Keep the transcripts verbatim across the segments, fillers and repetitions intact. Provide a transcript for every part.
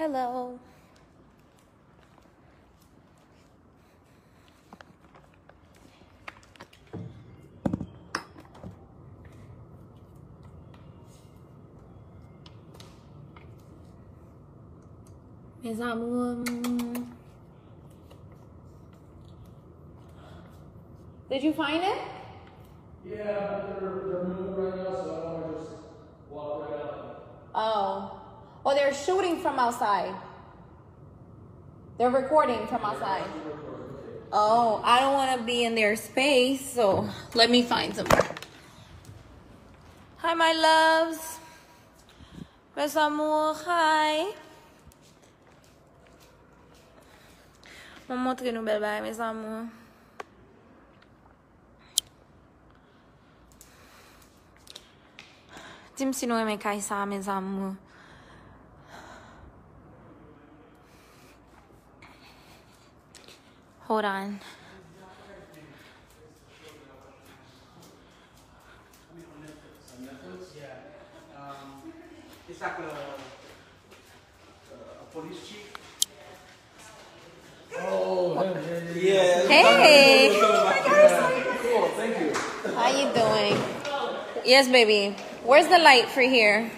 Hello. Mes amours. Did you find it? Yeah, but they're, they're moving right now, so I don't wanna just walk right up. Oh. Oh, they're shooting from outside. They're recording from outside. Oh, I don't want to be in their space, so let me find somewhere. Hi, my loves. Mes amours, hi. Mwen montre nou bèl bagay, mes amours. Di m si nou renmen kay sa, mes amours. Hold on. It's like a, a police chief. Oh, him, yeah, yeah, yeah. Hey. Cool, thank you. How you doing? Yes, baby. Where's the light for here?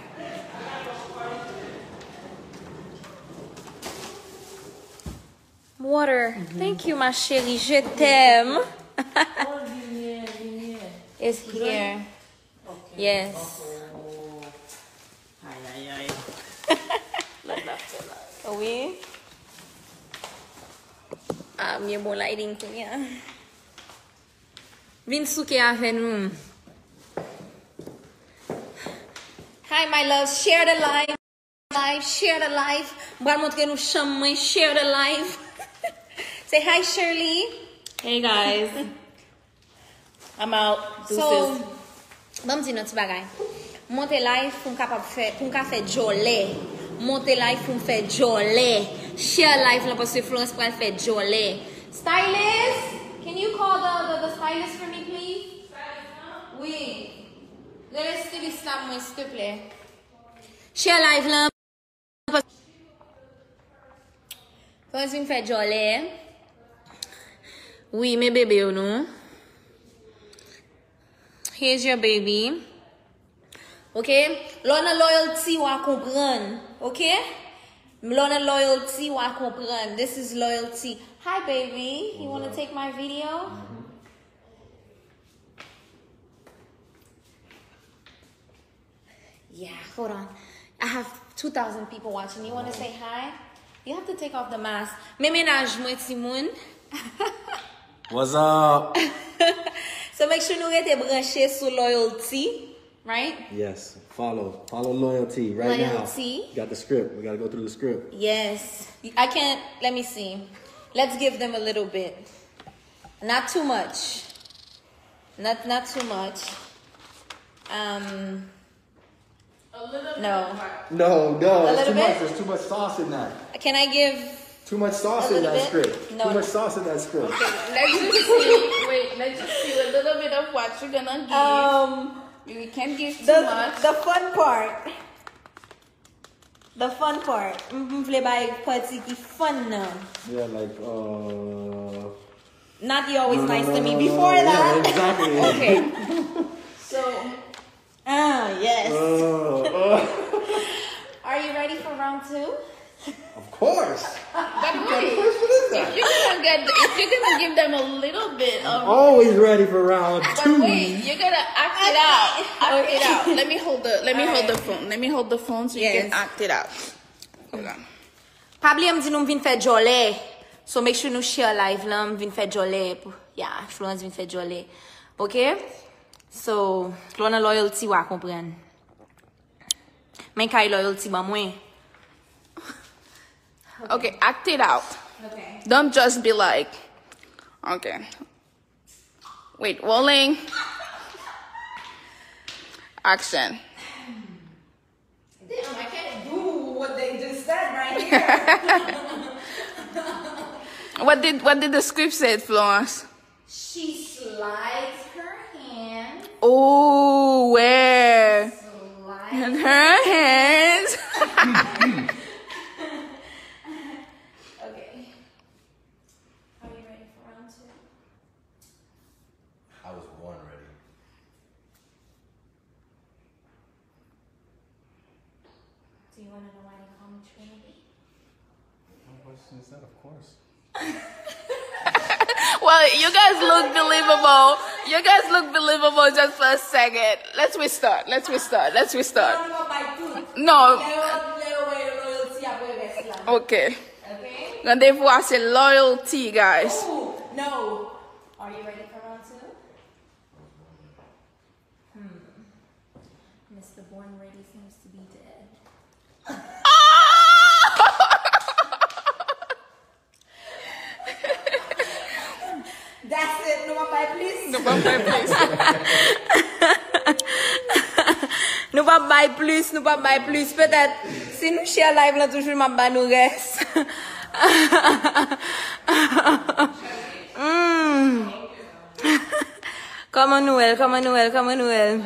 Water. Thank you, ma chérie. Je t'aime. It's here. Yes. Ay, ay, ay. Wi. Ah, m gen bon lighting kounye a. Vin souke avè nou. Hi, my love. Share the live. Live, share the live. M pral montre nou chanm mwen. Share the live. Say hi, Shirley. Hey, guys. I'm out. So, deuces. Ban m di nou ti bagay. Monte live pou m kapab fè, pou m ka fè djòlè. Monte live pou m fè djòlè. Share live lan paske Florence pral fè djòlè. Stylist, can you call the, the, the stylist for me, please? Wi. Rele stylist la mwen, silteplè. Share live lan. Fò vin fè djòlè. Wi, men bebe yo nou. Here's your baby. Ok? Lè w nan loyalty, w a konprann. Ok? Lè w nan loyalty, w a konprann. This is loyalty. Hi, baby. You wanna take my video? Yeah, hold on. I have two thousand people watching. You wanna say hi? You have to take off the mask. Men mennaj mwen, timoun. What's up? So make sure nou rete branche sou loyalty, right? Yes, follow. Follow loyalty right now. Loyalty. Got the script. We gotta go through the script. Yes. I can't, let me see. Let's give them a little bit. Not too much. Not, not too much. Um, no. No, no, that's too much. There's too much sauce in that. Can I give too much sauce in that script? No. Too much sauce in that script. Okay, let's just see. Wait, let's just see a little bit of what you're gonna give. Um, we can't give too much. The fun part. The fun part. M, m vle bay pati ki fun nan. Yeah, like, uh, not he always nice to me before that. Yeah, exactly. Okay. So, ah, yes. Uh, uh. Are you ready for round two? Of course. But wait, if you're gonna get, if you're gonna give them a little bit of, I'm always ready for round two. But wait, you're gonna act it out. Act it out. Let me hold the, let me hold the phone. Let me hold the phone so you can act it out. Hold on. Pa bliye m di nou m vin fè djòlè. So make sure nou share live lan, m vin fè djòlè. Yeah, Florence vin fè djòlè. Ok? So, lè w nan loyalty, w a konprann. Men kay loyalty ban mwen. Okay, act it out. Okay. Don't just be like, okay. Wait, rolling. Action. Damn, I can't do what they just said right here. What did, what did the script say, Florence? She slides her hand. Oh, where? Slides. Her hands. I was born ready. Do you want to know why they call me Trinity? What question is that? Of course. Well, you guys look believable. You guys look believable just for a second. Let's restart. Let's restart. Let's restart. Mwen pa bay tout. No. Lè yo lè yo wè loyalty apre rès la. Okay. Okay? Rendez-vous à c'est loyalty, guys. Ooh, no. Are you ready for round two? Hmm. Mister Born Ready seems to be dead. That's it. Nou pa bay plis. Nou pa bay plis. Nou pa bay plis, nou pa bay plis. Petèt, si nou share live lan toujou, m ap ba nou rès. Mm. Kòman nou wè l? Kòman nou wè l? Kòman nou wè l?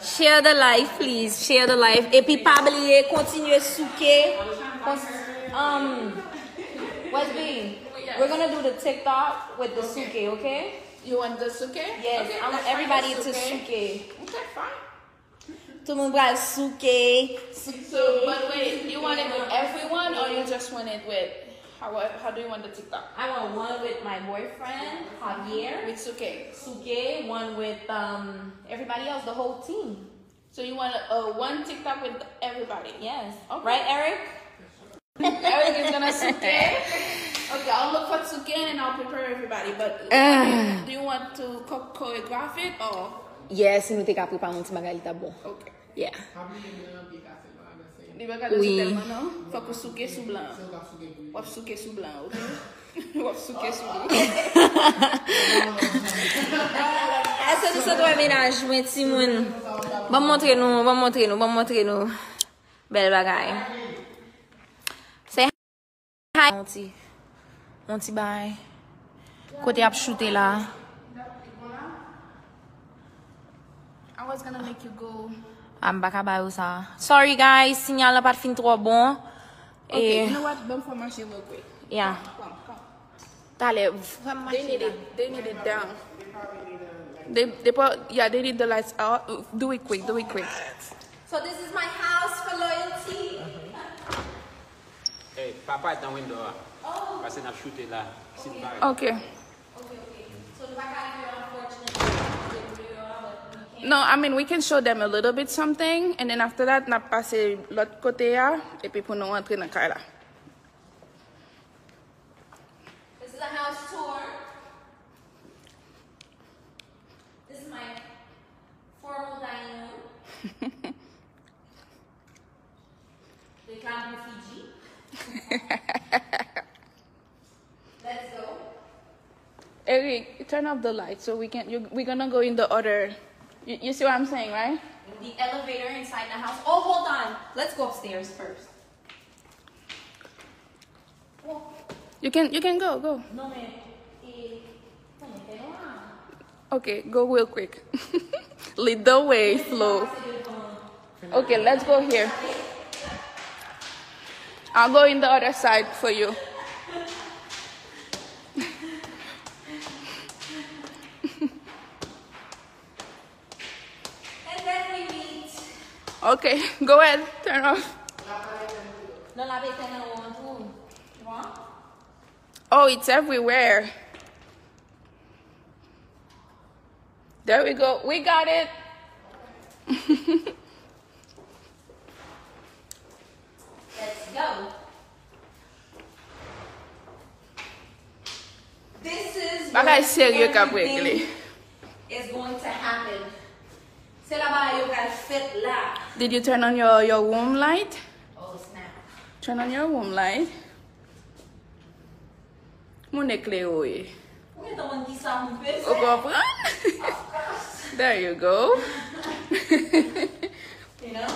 Share the live, please. Share the live. Epi pa bliye, kontinye souke. Cons- Um, Wesby, we're gonna do the TikTok with the souke, okay? You want the souke? Yes, Okay, I want let's find everybody the to souke. Souke. Okay, fine. Tout le monde va souke. So, but wait, you want it with everyone or you just want it with how how do you want the TikTok? I want one with my boyfriend, Javier. With souke. Souke, one with um everybody else, the whole team. So you want a, a one TikTok with everybody? Yes. Okay. Right, Eric? Eric is gonna souke. Okay, I'll look for souke and I'll prepare everybody. But do you want to co- choreograph it or? Yes, si nou te ka prepare yon ti bagay, li t ap bon. Okay. Yeah. Li pa ka danse tèlman non. Fòk ou souke sou blan. W ap souke sou blan, ok? W ap souke sou blan. Èske nou sot wè menaj mwen, timoun? Ban m montre nou, ban m montre nou, ban m montre nou. Bèl bagay. Say hi. Yon ti, yon ti bay. Kote y ap choute la. I was gonna make you go. Ah, m pa ka ba yo sa. Sorry guys, sinyal la pa t fin twò bon. Okay, Eh, you know what? Ban m fè mache real quick. Yeah. Come, come. Talè, fè m They need mache la. it. They need it down. They, they put, yeah, they need the lights out. Do it quick. Do it quick. So this is my house for loyalty. Hey, papa est dans window. Oh, Parce que n'a shooté là. C'est une Ok. barre. Okay. Okay, okay. So nou pa ka rive unfortunately, but we can. No, I mean, we can show them a little bit something, and then after that, n ap pase lòt kote a, epi pou nou antre nan kay la. This is a house tour. This is my formal dining room. Reklame pou Fiji. Let's go. Eric, turn off the light so we can. You, we're gonna go in the other. You, you see what I'm saying, right? The elevator inside the house. Oh, hold on. Let's go upstairs first. Oh, You can, you can go, go. non, men, e, konnen fè nwa. Okay, go real quick. Lead the way, Flo. Okay, let's go here. I'll go in the other side for you. And then we meet. Okay, go ahead, turn off. Non, la bete nan ou an tou. Tu vois? Oh, it's everywhere. There we go. We got it. Let's go. This is Bagay where serye k ap everything regle. Is going to happen. Se la bagay yo pral fèt la. Did you turn on your, your room light? Oh, snap. Turn on your room light. Moun eklere w ye. Ou gentan konn ki sa moun pe Ou fè? Konprann? Of course. There you go. You know?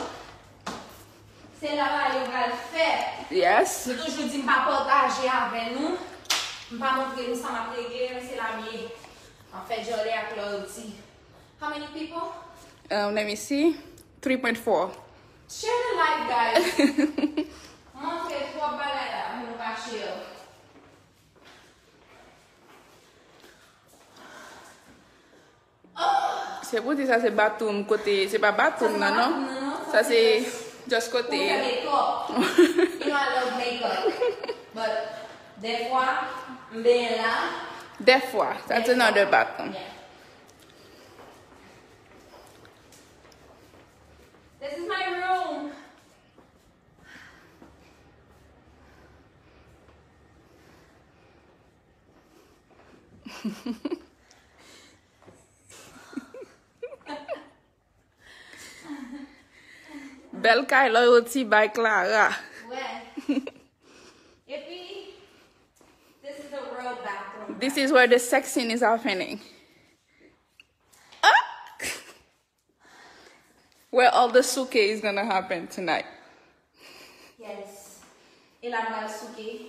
Se la bagay yo pral fèt. Yes. Nou toujou di m pa pataje avè nou. M pa montre nou sa m ap regle, men se la m ye. M ap fè djòlè ak loyalty. How many people? Um, let me see. three point four. Share the live, guys. Montre twòp bagay la, moun pa share. Se pou di sa se bathroom kote, se pa bathroom nan, non? Sa se just kote. Pou fè makeup. You know, I love makeup. But dèfwa, m benyen la. Dèfwa. That's another bathroom. Yeah. This is my room. Bèl kay loyalty by Clara. Wè. Epi, this is the royal bathroom. This is where the sex scene is happening. Ah! Where all the souke is gonna happen tonight. Yes. E la nou al souke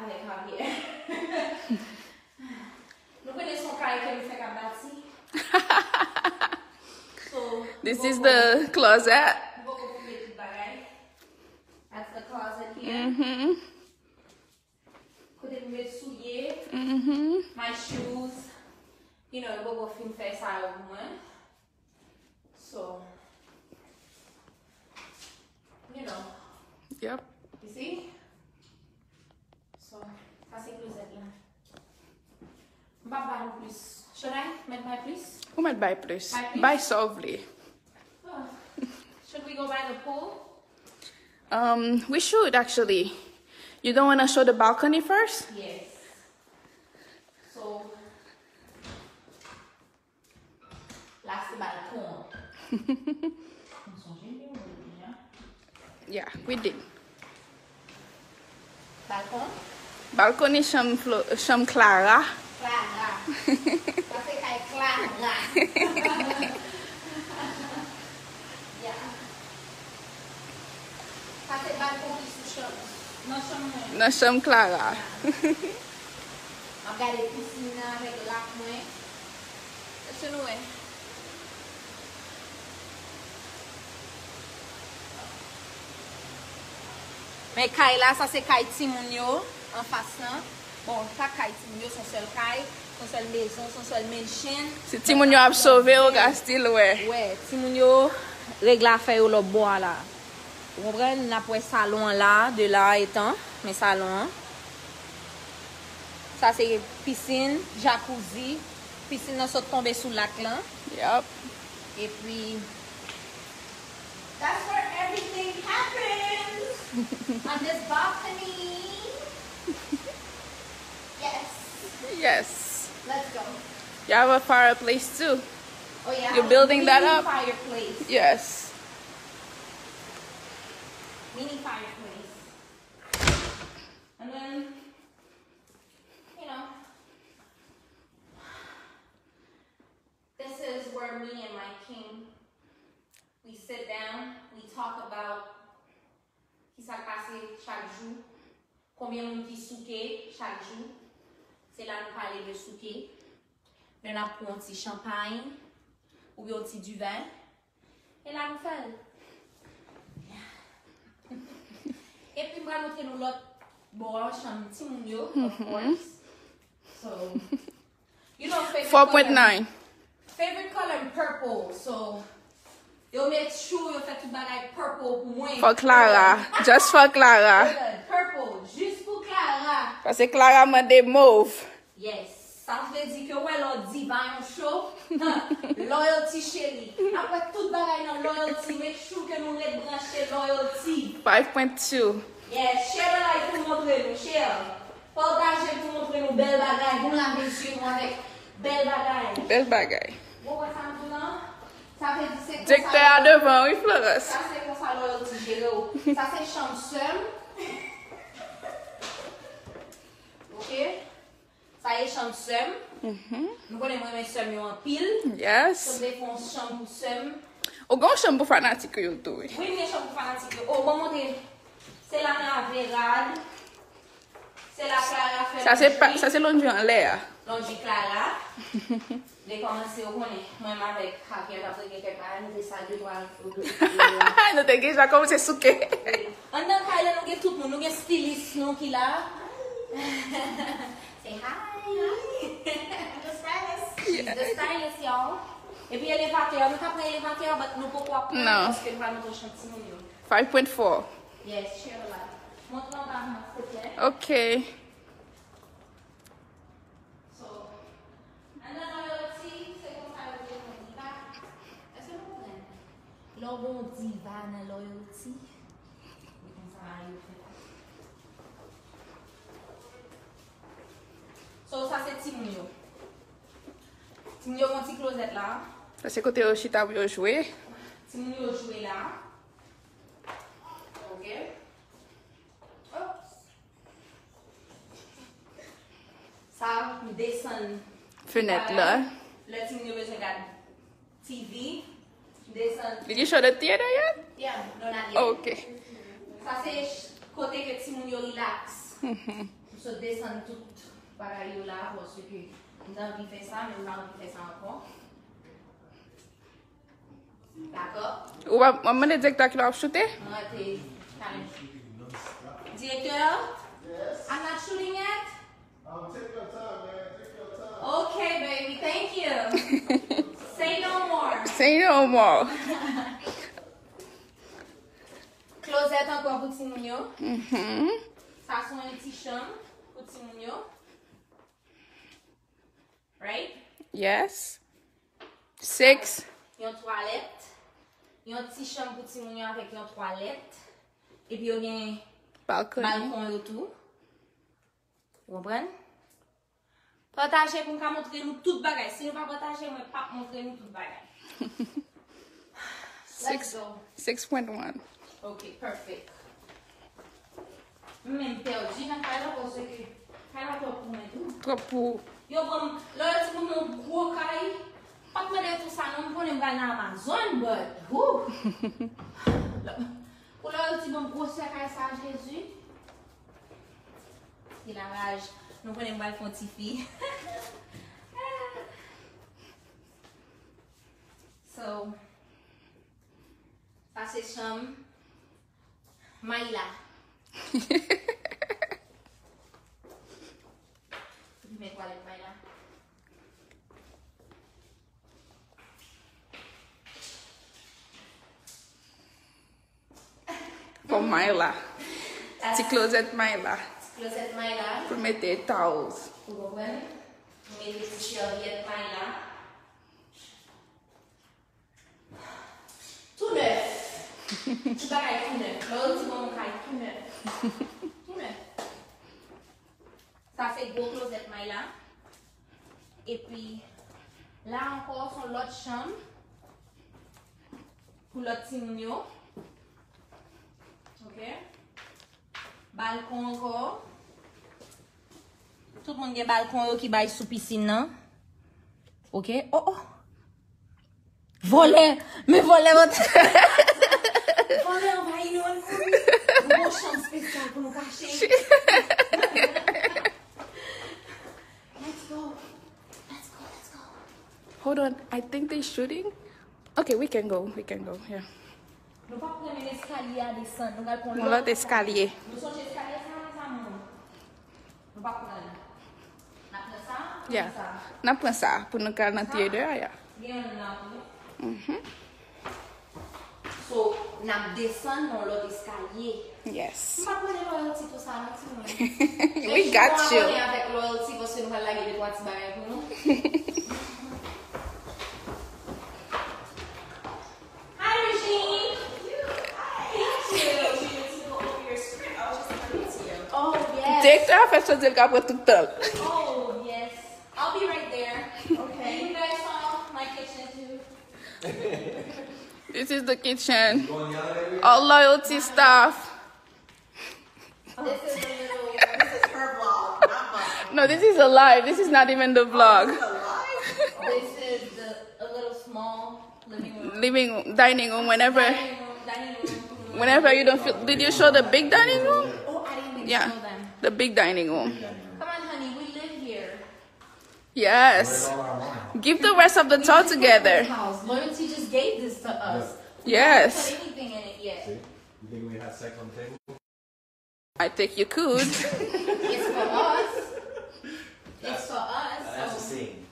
avèk Javier. Nou konnen se yon kay ke nou fèk ap bati. So, this is the closet. Nou poko fouye tout bagay. That's the closet here. Mm-hmm. Kote m met soulye, mm-hmm, my shoes. You know, yo poko fin fè sa yo pou mwen. So, you know. Yep. You see? So, sa se closet la. M p ap ba nou plis. Should I met bay plis? Ou met bay plis. Bay plis? Bay sa w vle. Oh. Should we go by the pool? Um, we should actually. You don't want to show the balcony first? Yes. So, la se balkon an. M sonje li ou deja. Yeah, we did. Balkon? Balkon e chanm Flo-, chanm Clara. Clara. Sa se kay Clara. Yeah. Sa se balkon ki sou chanm. Nan chanm mwen. Nan chanm Clara. Yeah. M ap gade pisin nan avèk lak mwen. Èske nou wè? Men kay la, sa se kay timoun yo, anfas lan. Bon, se pa kay timoun yo, se yon sèl kay, se yon sèl mezon, se yon sèl mansion. Si timoun yo ap sove, ou ka still wè. Wè, timoun yo regle afè yo lòt bò a la. Ou konprann? N ap wè salon an la, de la etan, men salon an. Sa se pisin, jacuzzi. Pisin nan sot tonbe sou lak lan. Yup. Epi, that's where everything happens. On this balcony. Yes. Yes. Let's go. You have a fireplace too. Oh yeah. You're building that up? Mini fireplace. Yes. Mini fireplace. And then, you know, this is where me and my king, we sit down, we talk about ki sa k pase chak jou, konbyen moun ki souke chak jou. Se la nou pale de souke. Lè n ap pran yon ti chanpay oubyen yon ti diven. E la nou fè l. Epi m pral montre nou lòt bò a, chanm timoun yo, of course. So, you know, favorite color, four point nine. Favorite color m purple, so yo make sure yo fè tout bagay purple pou mwen. For Clara. Just for Clara. Purple, jis pou Clara. Paske Clara mande mauve. Yes. Sa vle di ke w wè lè w di vayan cho, loyalty cheri. Apre tout bagay nan loyalty, make sure ke nou ret branche loyalty. Five point two. Yes, share the live pou montre nou, share. Pataje pou montre nou bèl bagay, nou lave zye nou avèk bèl bagay. Bèl bagay. Ou konprann sa m di w lan? Sa vle di se konsa. Direktè a devan, wi, Florence. Sa se konsa loyalty jere w. Sa se chanm sè m. Ok? Sa e chanm sè m. Mhm. Nou konnen mwen renmen sè m yo anpil. Yes. So, m te fè yon chanm pou sè m. Ou gen yon chanm pou fanatik yo tou, wi. Wi, m gen chanm pou fanatik yo. Oh, bon, montre. Se la m lave rad. Se la Clara fè laundry. Sa se pa, sa se laundry anlè a. Laundry Clara. Dekòmanse, ou konnen, mwen menm avèk Javier t ap regle kèk bagay, nou te sal de twa. Nou te deja kòmanse souke. Wi. Anndan kay la, nou gen tout moun. Nou gen stilis nou ki la. Say hi. Hi. I'm the stylist. She's The stylist, y'all. Epi elevatè, nou ka pran elevatè, but nou poko ap pran paske nou pa nan echantiyon yo. Five point four. Yes, share a lot. Montre anba mwen, silvouplè. Ok. So, anndan loyalty, se konsa yo te fè diva. Èske nou konprann? Lè w gen yon diva nan loyalty, e konsa yo fè. So, sa se timoun yo. Timoun yo gen yon ti klozèt la. Sa se kote yo chita pou yo jwe. Timoun yo jwe la. Ok. Oops. Sa, m desann fenèt la. Lè timoun yo bezwen gad T V, m desann. Did you show the theater yet? Yeah, no, not yet. Oh, ok. Sa se ch- kote ke timoun yo relax. Mhm. M sot desann tout bagay yo la, paske m t anvi fè sa, men m pa anvi fè sa ankò. Dakò. Ou w ap, w ap mande direktè a kilè w ap choute? Mwen rete talè. Direktè, I'm not shooting yet. Um, take your time, man. Take your time. Okay, baby. Thank you. Say no more. Say no more. Klozèt ankò pou timoun yo. Mhm. Sa se yon ti chanm pou timoun yo. Right? Yes. Six. Yon twalèt. Yon ti chanm pou timoun yo avèk yon twalèt. Epi yo gen balkon yo tou. Ou konprann? Pataje pou m ka montre nou tout bagay. Si nou pa pataje, mwen p ap montre nou tout bagay. Let's go. Six point one. Ok, perfect. M menm pèdi nan kay la paske kay la twòp pou mwen tou. Twòp pou. Yo ban m, lè yo di ban m yon gwo kay, m pa t mande tou sa non, m konnen m pral nan Amazon, but, woo! Pou lè yo di ban m gwosè kay sa, Jezi. Ki laraj. Nou konnen m pral fè yon ti fi. So, sa se chanm Mayla. Li met twalèt Mayla. For Mayla. Ti klozèt Mayla. Ti klozèt Mayla. Pou mete towels. Ou konprann? Ou mete ti sèvyèt Mayla. Tou nèf. Tout bagay tou nèf. Lè yo di bon kay tou nèf. Tou nèf. Sa se gwo klozèt Mayla. Epi, la ankò, se yon lòt chanm pou lòt timoun yo. Ok. Balkon ankò. Tout moun gen balkon yo ki bay sou pisin nan. Ok. Oh, oh. Vòlè! Men vòlè mwen. Vòlè anvayi nou, ann kouri. Nou gon chanm espesyal pou nou kache. Let's go. Let's go, let's go. Hold on, I think they shooting. Okay, we can go, we can go, yeah. Nou p ap pran menm eskalye a desann, nou pral pran yon lòt eskalye. Nou sonje eskalye sa, mezanmi? Nou p ap pran l. N ap pran sa, n ap pran sa. Yeah. N ap pran sa pou nou ka nan theater a, yeah. Gen youn la tou. Mhm. So, n ap desann nan lòt eskalye. Yes. M pa konnen loyalty tou sa non, timoun. We got you. Fè chou abòne avèk loyalty paske nou pral lage de twa ti bagay pou nou. Hi, Regine. Thank you. She didn't go over your script. I was just coming to you. Oh, yes. Direktè a fè soti l ka pran tout tan. Oh, yes. I'll be right there. Okay. You guys saw my kitchen too. This is the kitchen. All loyalty staff. This is a little, this is her vlog, not mine. No, this is a live. This is not even the vlog. Oh, this is a live? This is the, a little small living room. Living, dining room, whenever, dining room, dining room. Whenever you don't feel, did you show the big dining room? Oh, I didn't even show them. Yeah, the big dining room. Come on, honey, we live here. Yes. Give the rest of the tour together. Loyalty just gave this to us. Yes. We haven't put anything in it yet. See? You think we had sex on the table? I think you could. It's for us. It's for us. That's a scene.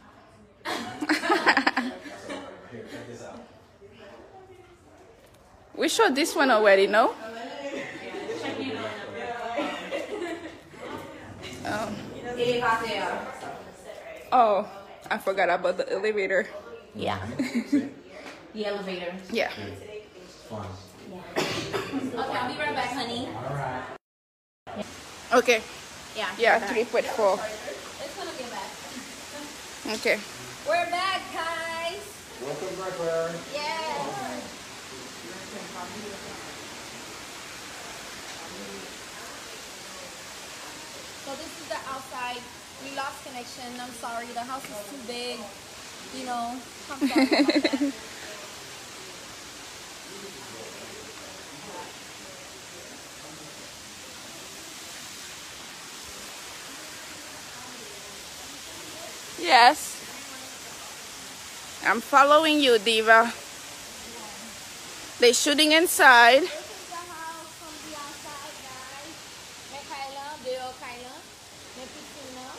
We showed this one already, no? Um, Elevator. Oh, I forgot about the elevator. Yeah. The elevator. Yeah. Yeah. Okay, I'll be right back, honey. Okay. Yeah. Yeah, back. three point four. It's gonna get back. Okay. We're back, guys. Welcome back, Larry. Yes. So this is the outside. We lost connection. I'm sorry. The house is too big. You know. I'm sorry about that. Yes. I'm following you, Diva. They shooting inside. This is the house from the outside, guys. Men kay la, deyò kay la. Men piscine nan.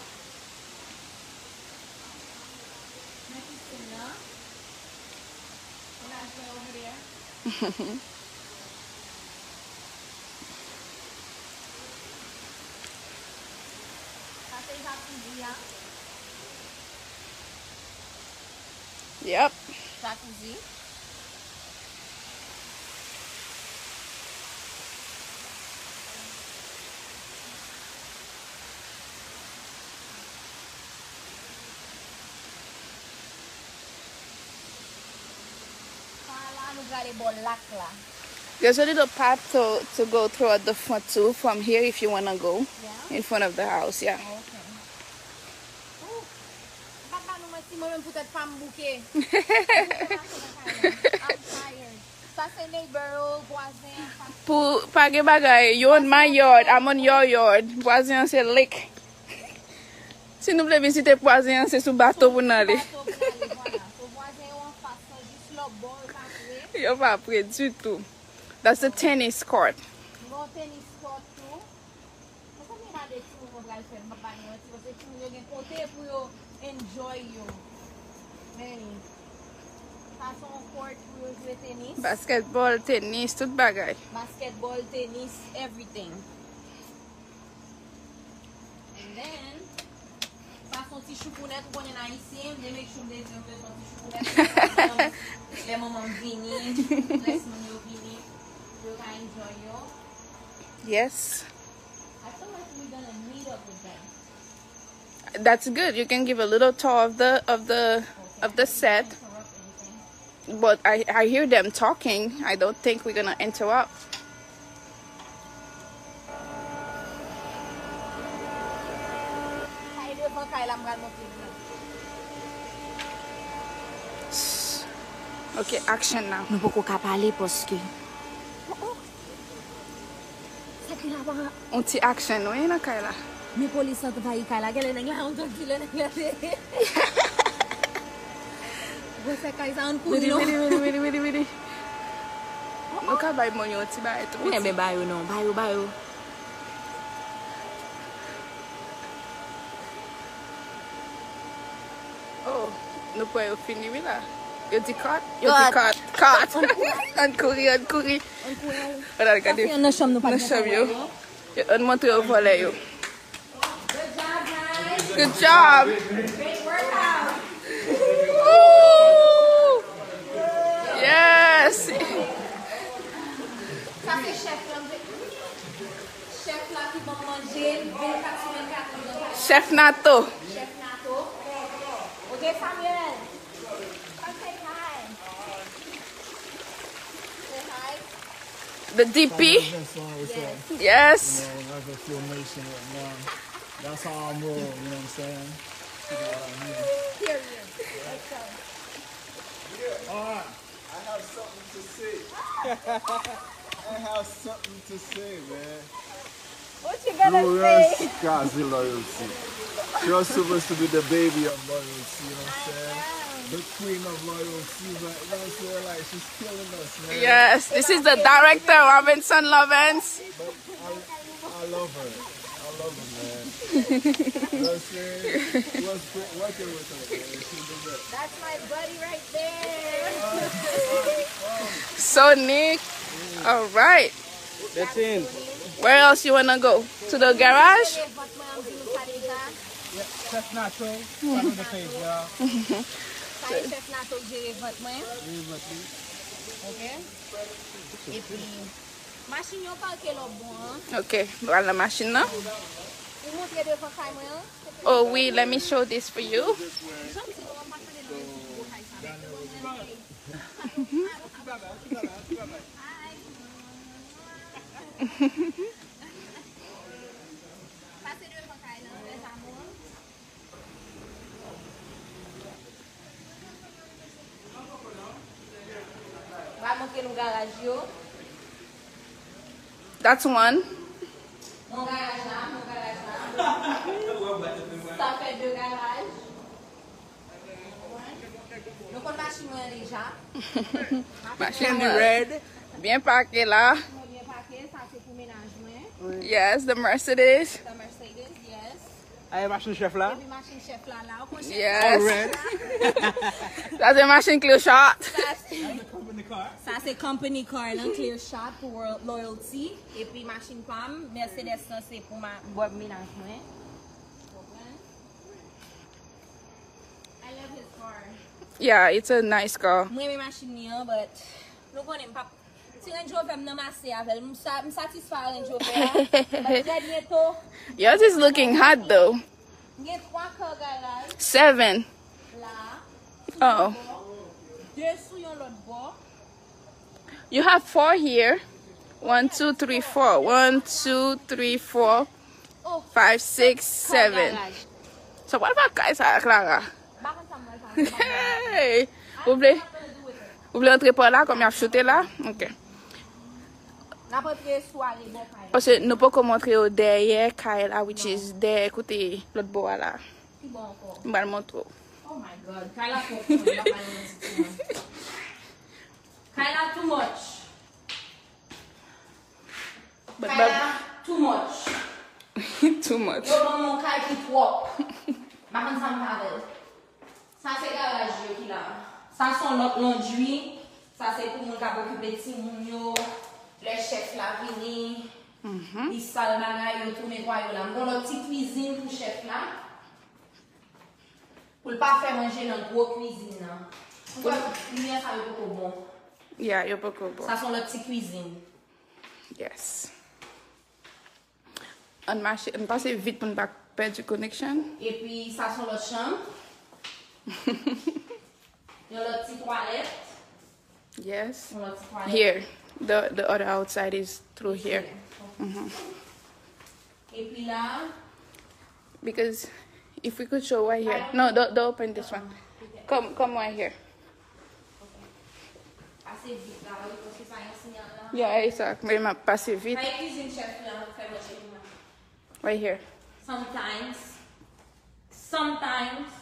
Men piscine nan. Imagine over there. Sa se jacuzzi a. Yep. Jacuzzi. Pa la, nou prale bò lak la. There's a little path to, to go through at the front too from here if you want to go Yeah. In front of the house, yeah. Okay. Ooh. M pa ba nou manti, mwen menm poutèt pa m bouke. I'm tired. Sa se neighbor yo, vwazen. Pou pa gen bagay, you on my yard, I'm on your yard. Vwazen an se lake. Si nou vle vizite vwazen an, se sou bato pou n ale. Bato pou n ale, vwala. So vwazen yo anfas lan, jis lòtbò, yo pa pre. Yo pa pre ditou. That's the tennis court. Gen yon tennis court tou. Mezanmi, gade timoun yo pral fè, m pa ba nou manti, paske timoun yo gen kote pou yo enjoy yo. Men, sa se yon court pou yo jwe tenis. Basketball, tennis, tout bagay. Basketball, tenis, everything. And then, sa se yon ti choukounèt, ou konnen ayisyen, m te make sure m te di yo m te fè yon ti choukounèt. Lè manman m vini, lè timoun yo vini, pou yo ka enjoy yo. Yes. I feel like we're gonna meet up with them. That's good. You can give a little tour of the of the of the set. But I, I hear them talking. I don't think we're gonna interrupt. Kay devan kay la, m pral montre nou. Okay, action now. Nou poko ka pale paske. Sa ki la pa. On ti action, wi, nan kay la. Men polis anvayi kay la. Genlè nèg la yon drug dealer, nèg la te. Gwosè kay sa, ann kouri non. Vini, vini, vini, vini, vini. Nou ka bay moun yo ti bagay tou piti. Ou renmen ba yo non, ba yo, ba yo. Oh, nou kwè yo fini, wi la. Yo di cut, yo di cut, cut. Ann kouri, ann kouri. Ann al gade. Sa se nan chanm nou pa t Nan chanm yo. gentan wè yo. Yo, ann montre yo vòlè yo. Good job, guys. Good job. Great workout. Woo! Yes. Sa se chèf la. Chèf la ki ban m manje vennkat sou vennkat, li nan kay. Chèf Nato. Chèf Nato. Ok, Samuel. Come say hi. Say hi. The D P. That's all, what's up? Yes. You know, that's a filmation right now. That's how I roll, you know what I'm saying? You know what I mean? Period. Let's go. All right. I have something to say. I have something to say, man. What you gonna say? Florence Kazi Loyalty. You're supposed to be the baby of Loyalty, you know what I'm saying? The queen of Loyalty, but you know what I'm saying? Like, she's killing us, man. Yes, this is the director, Robinson Lovens. But I, I love her. I love him, man. That's my buddy right there. So Nick, all right. Thirteen. Where else you wanna go? To the garage? Vant mwen, an di nou sa deja. Chef Nacho, follow the page, y'all. Sa e chef Nacho k jere vant mwen. Ok. Epi, machin yo pake lòt bò an. Ok, nou al nan machin nan. Ou montre devan kay mwen an. Oh oui, let me show this for you. Janm di nou an pa tande nan yon ti gwo kay sa. Pase devan kay lan, les amours. M pral montre nou garaj yo. That's one. Mon garaj la, mon garaj la. Sa fè de garaj. Nou konn machin mwen an deja. Machin red. Byen pake la. Mwen byen pake, sa se pou menaj mwen. Yes, the Mercedes. The Mercedes, yes. Aye machin chef la. Epi machin chèf la la, ou konn chèf Yes. Red. Sa se machin clear shot. Sa se- Sa se company car nan clear shot pou World Loyalty. Epi machin pa m, Mercedes lan se pou ma bòb menaj mwen. Konprann? I love his car. Yeah, it's a nice car. Mwen renmen machin li an, but nou konnen m pap ti Range Rover m nan m ase avè l. M sa- m satisfè a Range Rover a. But trè byento, Yours is looking hot though. m gen twa car garaj Seven. la. Oh. De sou yon lòt bò. You have four here. One, two, three, four. One, two, three, four, Oh, five, six, car seven. Garaj. So what about kay sa, Clara? M pa konn sa m pral fè. Hey, ou vle ou vle antre pa la kòm y ap choute la? Ok. N ap antre sou ale bò kay. Paske nou poko montre yo dèyè kay la, which is dèyè kote lòt bò a la. Ki bò ankò? M pral montre w. Oh my God. Kay la twòp pou mwen, m pa pale yon ti ti mwen. Kay la too much. But, Kay but, la too much. too much. Yo ban m yon kay ki twòp. M pa konn sa m fè avè l. Sa se garaj yo ki la. Sa se yon lòt laundry. Sa se pou moun k ap okipe timoun yo. Lè chèf la vini, li sal bagay yo, tou netwaye yo la. M gen yon lòt ti kwizin pou chèf la. Pou l pa fè manje nan gwo kwizin nan. Ou kwè limyè sa yo poko bon? Yeah, yo poko bon. Sa se yon lòt ti kwizin. Yes. Ann mache, ann pase vit pou n pa pèdi connection. Epi sa se yon lòt chanm. Yon lòt ti twalèt. Yes. Yon lòt ti twalèt. Here. The the other outside is through here. Epi la, Because if we could show right here. No, don't, don't open this one. Come, come right here. Pase vit la wi, paske sa gen siyal la. Yeah, it's a, men m ap pase vit. Sa e kwizin chèf la, fè manje pou mwen. Right here. Sometimes. Sometimes.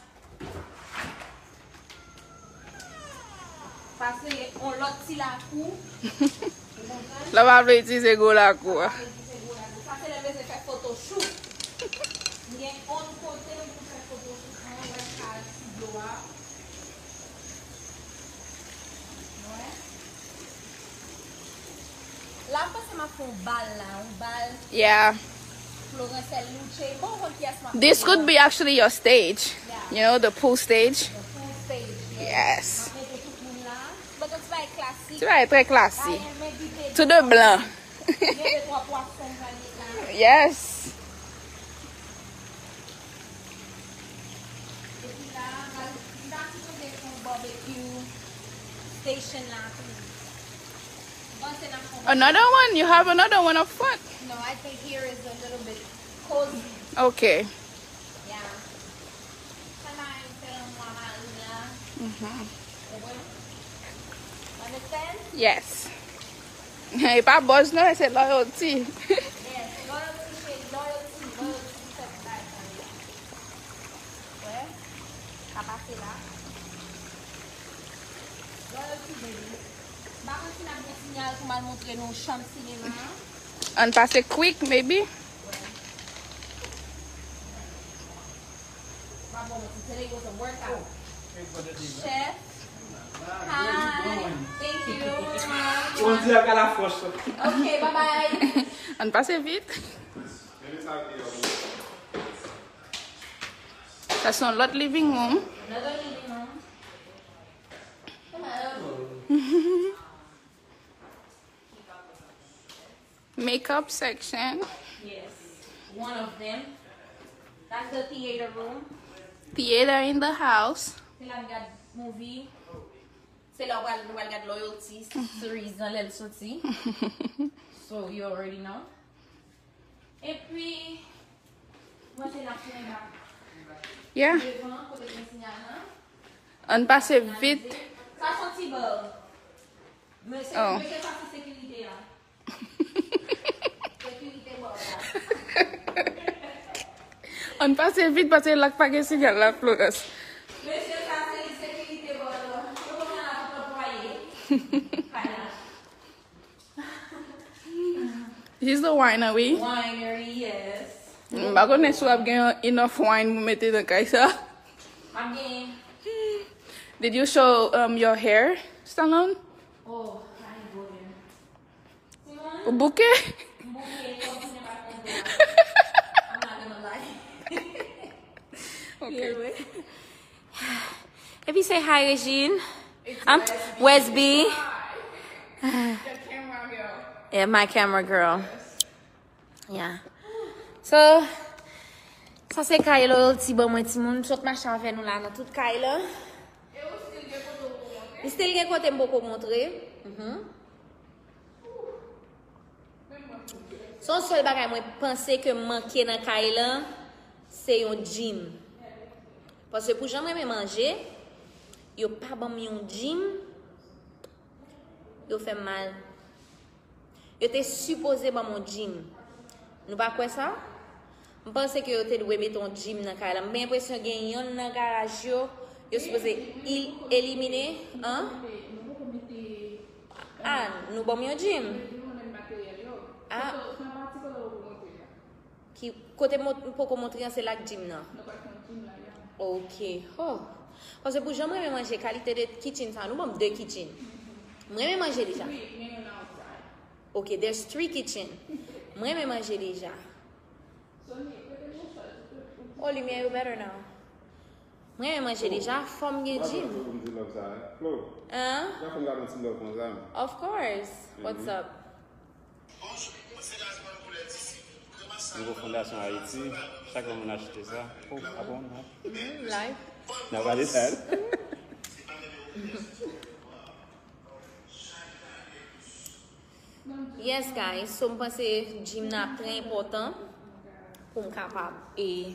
Sa se yon lòt ti lakou. Ou konprann? La pa vle itilize gwo lakou a. Sa se lè m bezwen fè photoshoot. M gen on kote m pou fè photoshoot mwen, wè sa ti dlo a. Wè. La m panse m ap fè yon bal la, yon bal. Yeah. Florence Luce. Bon, ou konn kiyès m ap This fè could la. Be actually your stage. Yeah. You know, the pool stage. The pool stage, Yes. M ap mete tout moun la. M ap fè yon ti bagay klasik. Ti bagay trè klasi. Bagay m envite Tout de blan. Gen de twa pwason m pral met la. Yes. Epi la, m pral, m ta sipoze fè yon barbecue station la tou. M panse n ap fè yon Another one? You have another one up front. No, I think here is a little bit cozy. Okay. Yeah. Sa m a fè lanmou a mari m la. Mhm. Ou konprann? Understand? Yes. E pa buzz non, se loyalty. Yes, loyalty, cheri, loyalty, loyalty, fè bagay sa yo. Wè, sa pase la. Loyalty, baby. M pa konn si n ap gen siyal pou m al montre nou chanm sinema an. Ann pase quick, maybe? Wè. Today was a workout. Chef, hi. Thank you. On dirait qu'à la foche. Ok, bye bye. Ann pase vit. Sa se yon lòt living room. Another living room. Come on. Makeup section. Yes. One of them. That's the theater room. Theater in the house. Se la n gad movie. Se la w pral, nou pral gad Loyalty series nan lè l soti. So, you already know. Epi, mwen se la sou men ba. Yeah. Devan, kote gen sinyal nan. Ann pase vit. Sa se yon ti ba. Mesye, oh. Mesye, sa se sekirite a. Sekirite ba la. Ann pase vit paske la pa gen sinyal la, Florence. Mesye, sa se sekirite ba la. Yo konn la tout lòt pwaye. Kay la. He's the winery. Winery, yes. M pa konnen si w ap gen enough wine pou mete nan kay sa. M ap gen. Did you show um, your hair salon? Oh, I ain't go there. Simon? Ou bouke? M bouke, kontinye pa konte. I'm not gonna lie. Okay. Anyway. Epi say hi, Regine. It's um, Wesby. Wesby. Hi. The camera girl. Yeah, my camera girl. Yeah. So, sa se kay Loyalty ban mwen timoun. M sot mache avè nou la nan tout kay la. E ou still gen kote ou poko montre? M still gen kote m poko montre. Mhm. Se yon sèl bagay mwen panse ke m manke nan kay lan, se yon gym. Paske pou jan m renmen manje, yo pa ban m yon gym, yo fè m mal. Yo te sipoze ban m yon gym. Nou pa kwè sa? M panse ke yo te dwe mete yon gym nan kay la. M gen enpresyon gen yonn nan garaj yo, yo sipoze il-, elimine, an? Ah, nou ban m yon gym. Ah. Ki, kote m poko montre an, se la k gym nan. Ok. Oh. Paske pou jan m renmen manje, kalite de kitchen sa, nou ban m de kitchen. M renmen manje deja. Ok, there's three kitchen. M renmen manje deja. Oh, limyè yo better now. M renmen manje deja, fò m gen gym. Hein? Of course. What's up? Nouvo fondasyon Ayiti, chak moun achte sa. Oh, ah bon, non? Live. N a pale sa. Yes, guys. So, m panse gym nan ap trè enpòtan pou m kapab, e,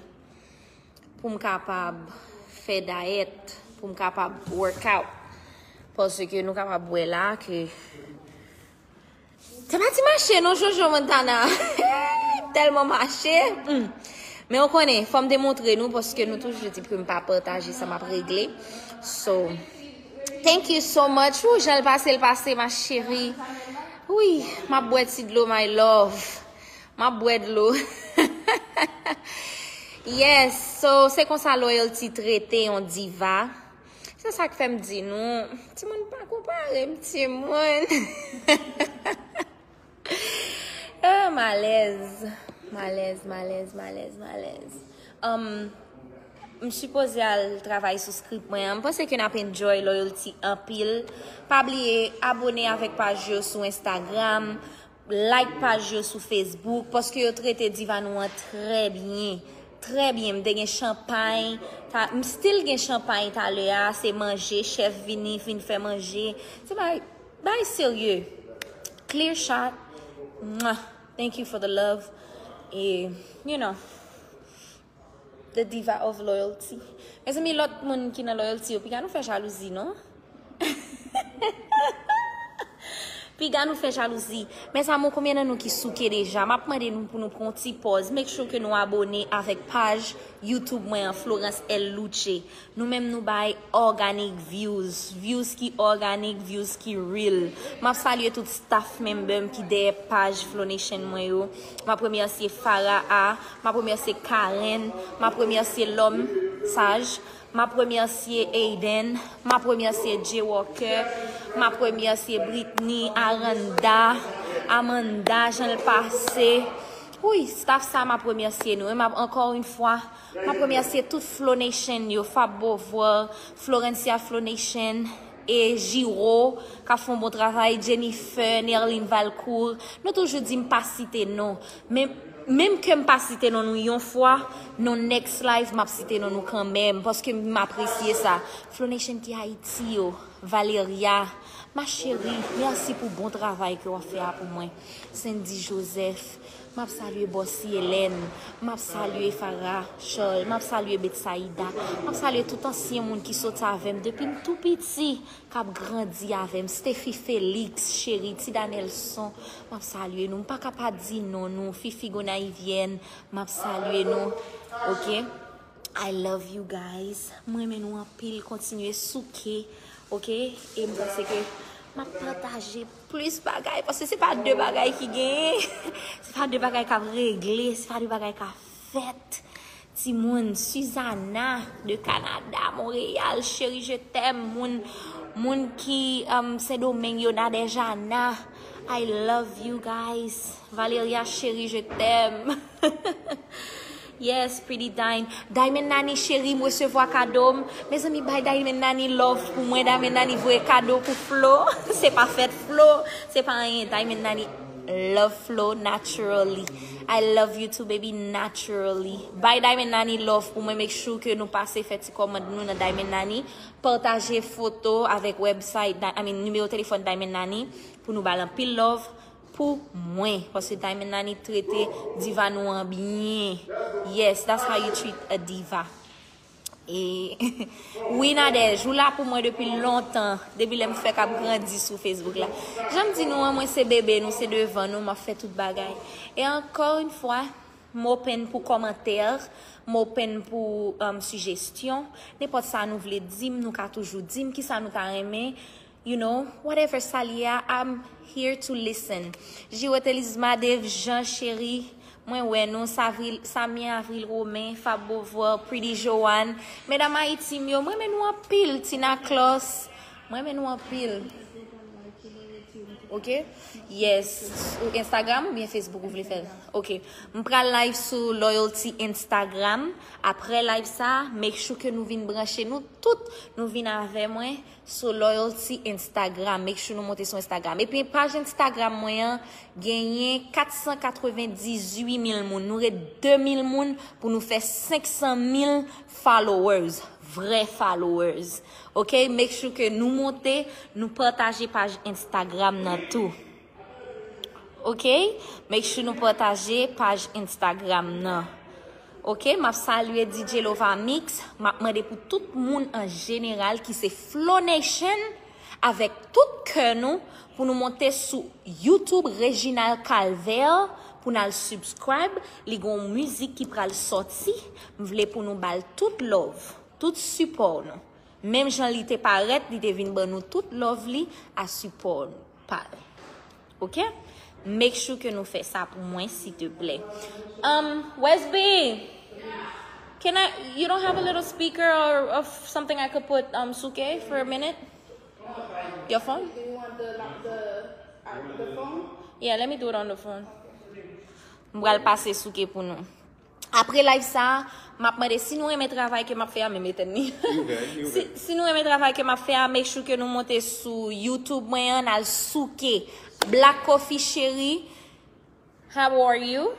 pou m kapab fè dayèt, pou m kapab workout. Paske nou kapab wè la ke se pa ti mache non, Jojo Montana. Tèlman mache. Hmm. Men w konnen, fò m te montre nou, paske nou toujou di pou m pa pataje sa m ap regle. So, thank you so much. Ou, jan l pase, l pase, ma chérie. Wi, m ap bwè ti dlo, my love. M ap bwè dlo. Yes, so, se konsa Loyalty trete yon diva. Se sa k fè m di nou, timoun pa konpare m, timoun. Ah, malèz. Malèz, malèz, malèz, malèz. Um, m sipoze al travay sou script mwen an. M panse ke n ap enjoy Loyalty anpil. Pa bliye abone avèk paj yo sou Instagram, like paj yo sou Facebook, paske yo trete diva nou an trè byen. Trè byen. M te gen chanpay. Ta, m still gen chanpay talè a. Se manje, chèf vini, vin fè manje. Se bay Bay serye. Clear shot. Mwah. Thank you for the love. E, you know, the diva of Loyalty. Mezanmi, lòt moun ki nan Loyalty yo, piga nou fè jalouzi, non? Piga nou fè jalouzi. Mes amours, konbyen nan nou ki souke deja? M ap mande nou pou nou pran yon ti pòz. Make sure ke nou abone avèk paj YouTube mwen an, Florence L Louche. Nou menm nou bay organic views, views ki organic, views ki real. M ap salye tout staff member m ki dèyè paj Flow Nation mwen yo. M ap remèsye Farah A, m ap remèsye Karen, m ap remèsye Lòm. Saj, m ap remèsye Aiden, m ap remèsye Jay Walker, m ap remèsye Britney, Aranda, Amanda, jan l pase. Wi, staff sa, m ap remèsye nou. E m ap, encore une fois, m ap remèsye tout Flow Nation yo, Fab Beauvoir, Florencia Flow Nation, e Giro, k ap fè yon bon travay, Jennifer, Nerline Valcourt. Nou toujou di m pa site non. Men, menm ke m pa site non nou yon fwa, nan next live, m ap site non nou kanmenm, paske m apresye sa. Flow Nation ki Ayiti yo, Valeria, ma chérie, mèsi pou bon travay ke w ap fè a pou mwen. Sandy Joseph, m ap salye Bossy Hélène, m ap salye Farah Charles, m ap salye Betsaida, m ap salye tout ansyen moun ki sot avè m depi m tou piti, k ap grandi avè m, Stephy Félix, cheri, Tida Nelson, m ap salye nou. M pa ka pa di non nou, Fifi Gonayivyèn, m ap salye nou. Ok? I love you guys. M renmen nou anpil. Kontinye souke. Ok? E m panse ke m ap pataje plis bagay. Paske se pa de bagay ki genyen. Se pa de bagay k ap regle. Se pa de bagay k ap fèt. Timoun, Suzana de Canada, Montréal, chérie, je t'aime. Moun, moun ki um, Sendomeng yo, Nadèjana. I love you guys. Valeria, chérie, je t'aime. Yes, Pretty Dime. Diamond Nani, cheri, m resevwa kado m. Mezanmi, bay Diamond Nani love pou mwen. Diamond Nani voye kado pou Flo. Se pa fèt Flo. Se pa anyen. Diamond Nani love Flo naturally. I love you too, baby, naturally. Bay Diamond Nani love pou mwen. Make sure ke nou pase fè ti kòmand nou nan Diamond Nani. Pataje foto avèk website, I mean, nimewo telefòn Diamond Nani pou nou ba l anpil love pou mwen. Paske Diamond Nani trete diva nou an byen. Yes, that's how you treat a diva. E wi, Nadège, ou la pou mwen depi lontan, depi lè m fèk ap grandi sou Facebook la. Jan m di nou an, mwen se bebe nou, se devan nou m ap fè tout bagay. E encore une fois, m open pou kòmantè, m open pou um, sijestyon. Nenpòt sa nou vle di m, nou ka toujou di m kisa nou ta renmen. You know, whatever sa l ye a, I'm here to listen. Girotelizma, Dave Jean, cheri, mwen wè nou, Savril, Samien Avril Romain, Fab Beauvoir, Pretty Joanne, medam Ayiti m yo, mwen renmen nou anpil, Tina Clos, mwen renmen nou anpil. Ok? Yes. Ou Instagram oubyen Facebook ou vle fè l? Ok. M pral live sou Loyalty Instagram. Apre live sa, make sure ke nou vin branche nou tout, nou vin avè mwen sou Loyalty Instagram. Make sure nou monte sou Instagram. Epi paj Instagram mwen an genyen kat san katrevendizuit mil moun. Nou ret de mil moun pou nou fè senk san mil followers. Vrè followers. Ok? Make sure ke nou monte, nou pataje paj Instagram nan tou. Ok? Make sure nou pataje paj Instagram nan. Ok? M ap salye D J Lova Mix. M ap mande pou tout moun an jeneral ki se Flow Nation avèk tout kè nou pou nou monte sou YouTube Reginald Calvert pou n al subscribe. Li gon mizik ki pral sòti. M vle pou nou ba l tout love, tout sipò nou. Menm jan li te parèt, li te vin ban nou tout love li a sipò pa l. Ok? Make sure ke nou fè sa pou mwen, siteplè. Um, Wesby, can I, you don't have a little speaker or, or something I could put um, souke for a minute? Your phone? Do you want the, the, uh, the phone? Yeah, let me do it on the phone. M pral pase souke pou nou. Apre live sa, m ap mande si nou renmen travay ke m ap fè a, menm etèn li. You good, you Si, good. si nou renmen travay ke m ap fè a, make sure ke nou monte sou YouTube mwen an, n al souke Black Coffee Cheri. How are you?